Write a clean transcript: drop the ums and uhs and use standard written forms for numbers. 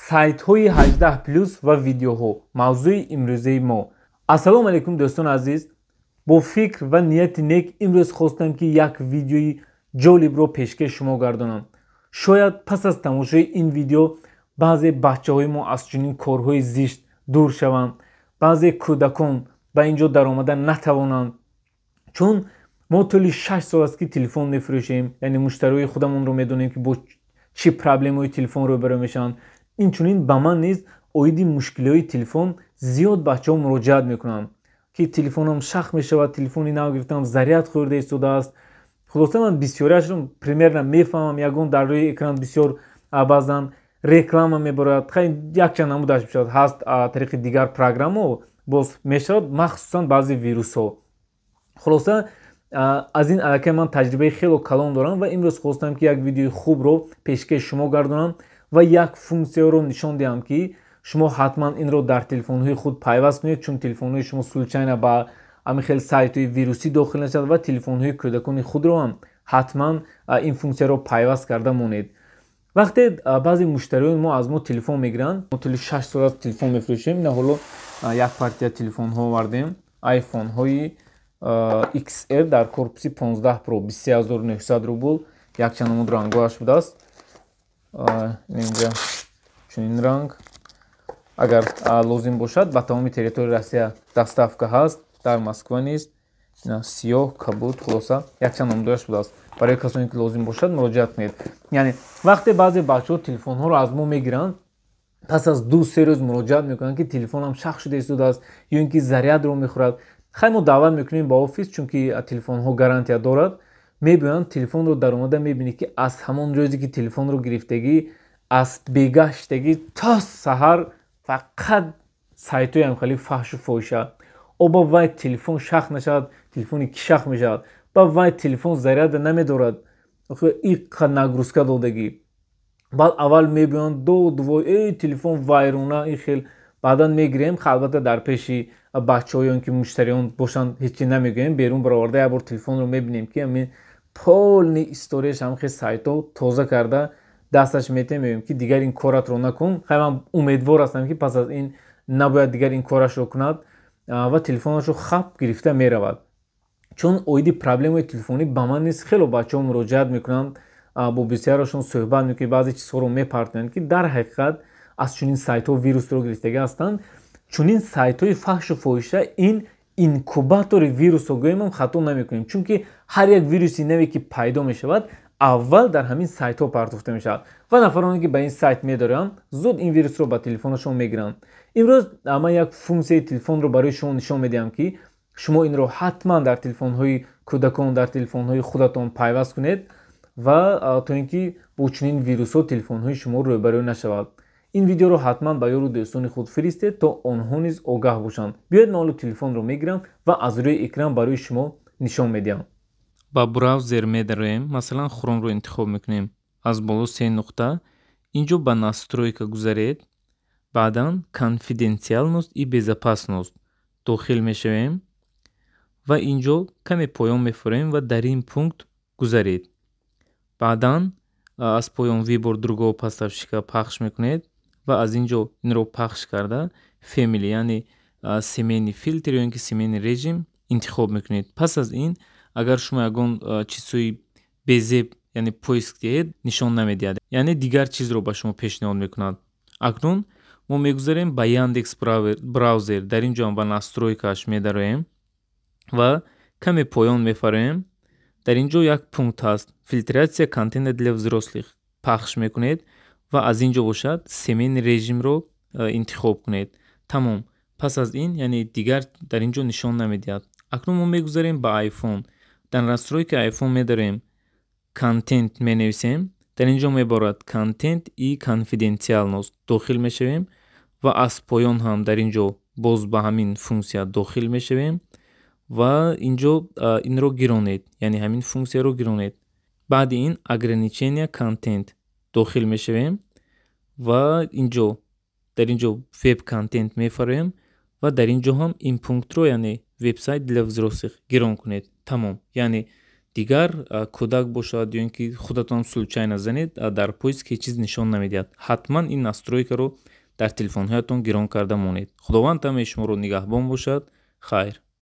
Сайтҳои 18+ ва видеоҳо — мавзӯи имрӯзаи мо. Ассалому алайкум, дӯстони азиз! Бо фикр ва нияти нек имрӯз хостам, ки як видеои ҷолибро пешкаши шумо гардонам. Шояд пас аз тамошои ин видео баъзе бачаҳои мо аз чунин корҳои зишт дур шаванд, баъзе кӯдакон ба ин ҷо даромада натавонанд, чун мо тӯли 6 сол аст, ки телефон мефурӯшем, яъне муштариҳои худамонро медонем, ки бо чӣ проблемаҳои телефон рӯбарӯ мешаванд. Инчунин ба ман низ оиди мушкилиҳои телефон зиёд бачаҳо муроҷиат мекунанд, ки телефонам шах мешавад, телефони нав гирифтам, заряд хӯрда истодааст. Хулоса, ман бисёриашро примерно мефаҳмам. Ягон дар рӯи экран бисёр баъзан реклама мебарад, якчанд намудаш мешавад, ҳаст тариқи дигар программао боз мешавад, махсусан баъзе вирусҳо. Хулоса, аз ин аллакай ман таҷрибаи хело калон дорам ва имрӯз хостам, ки як видеои хубро пешкаши шумо гардонам ва як функсияро нишон диҳам, ки шумо ҳатман инро дар телефонҳои худ пайваст кунед, чун телефонҳои шумо случайно ба ҳамин хел сайтҳои вирусӣ дохил нашавад ва телефонҳои кӯдакони худро ҳам ҳатман ин функсияро пайваст карда монед. Вақте баъзе муштариёни мо аз мо телефон мегиранд, мо тӯли 6 сол аст телефон мефурӯшем, ина ҳоло як партия телефонҳо овардем, айфонҳои XR дар корпуси 15 Pro, 23 900 рубл, якчанд намуд рангҳояш будааст. Инҷа чунин ранг. Агар лозим бошад, ба тамоми территорияи Россия доставка ҳаст, дар Москва низ. Сиёҳ, кабуд, хулоса, якчанд намудояш будааст. Барои касоне ки лозим бошад, муроҷиат кунед. Яъне вақте баъзе бачаҳо телефонҳоро аз мо мегиранд, пас аз 2-3 рӯз муроҷиат мекунанд, ки телефонам шах шуда истодааст ё ин ки зарядро мехӯрад. Хай, мо даъват мекунем ба офис, чунки телефонҳо гарантия дорад. Мебиёянд, телефонро даромада мебинӣ, ки аз ҳамон рӯзе ки телефонро гирифтагӣ, аз бегаштагӣ то саҳар фақат сайтҳои ҳамхели фаҳшу фоҳиша. Оба вай телефон шах нашавад, телефони ки шах мешавад? Ба вай телефон заряда намедорад, иқа нагрузка додагӣ. Баъд аввал мебиёянд, додвой, эй, телефон вайрона, ин хел. Баъдан мегирем, албатта, дар пеши бачаҳо ё ин ки муштариён бошанд, ҳеҷ чи намегӯем. Берун бароварда, як бор телефонро мебинем, ки ҳамин полный историяш ҳамхел сайтҳо. Тоза карда дасташ метем, мегӯем, ки дигар ин коратро накун. Хай, ман умедвор ҳастам, ки пас аз ин набояд дигар ин корашро кунад ва телефонашро хап гирифта меравад, чун оиди проблемаи телефонӣ ба ман низ хело бачаҳо муроҷиат мекунанд. Бо бисёрашон суҳбат мекунем, баъзе чизҳоро мепартоянд, ки дар ҳақиқат аз чунин сайтҳо вирусро гирифтагӣ ҳастанд. Чунин сайтҳои фаҳшу фоҳиша ин инкубатори вирусро гӯем ҳам хато намекунем, чунки ҳар як вируси наве ки пайдо мешавад, аввал дар ҳамин сайтҳо партофта мешавад ва нафароне ки ба ин сайт медоранд, зуд ин вирусро ба телефонашон мегиранд. Имрӯз ман як функсияи телефонро барои шумо нишон медиҳам, ки шумо инро ҳатман дар телефонҳои кӯдакон, дар телефонҳои худатон пайваст кунед ва то ин ки бо чунин вирусҳо телефонҳои шумо рӯбарӯ нашавад. Ин видеоро ҳатман ба ёру дӯстони худ фиристед, то онҳо низ огаҳ бошанд. Биёед, ман ҳоло телефонро мегирам ва аз рӯи экран барои шумо нишон медиҳам. Ба браузер медароем, масалан, Хромро интихоб мекунем. Аз боло се нуқта, ин ҷо ба настройка гузаред, баъдан конфиденциальность и безопасность дохил мешавем ва ин ҷо каме поён мефурем ва дар ин пункт гузаред. Баъдан аз поён выбор другого поставщика пахш мекунед ва аз ин ҷо инро пахш карда, family, яъне семейный фильтр ё ин ки семейный режим интихоб мекунед. Пас аз ин, агар шумо ягон чизҳои безеб, яъне поиск диҳед, нишон намедиҳад, яъне дигар чизро ба шумо пешниҳод мекунад. Акнун мо мегузарем ба Яндекс браузер. Дар ин ҷо ба настройкааш медароем ва каме поён мефароем. Дар ин ҷо як пункт ҳаст, фильтрация контента для взрослых, пахш мекунед ва аз ин ҷо бошад, семейный режимро интихоб кунед. Тамом. Пас аз ин, яъне дигар дар ин ҷо нишон намедиҳад. Акнун мо мегузарем ба iPhone. Дар настройкаи iPhone медароем, контент менависем, дар ин ҷо меборад контент и конфиденциальность, дохил мешавем ва аз поён ҳам дар ин ҷо боз ба ҳамин функсия дохил мешавем ва ин ҷо инро гиронед, яъне ҳамин функсияро гиронед. Баъди ин ограничения контент дохил мешавем ва инҷо дар ин ҷо веб контент мефароем ва дар ин ҷо ҳам ин пунктро, яъне вебсайт для взрослых, гирон кунед. Тамом, яъне дигар дар ин ҷо нишон намедиҳад. Дигар кӯдак бошад ё ин ки худатон случайно занед, дар поиск ҳеҷ чиз нишон намедиҳад. Ҳатман ин настройкаро дар телефонҳоятон гирон карда монед. Худованд ҳамаи шуморо нигаҳбон бошад. Хайр.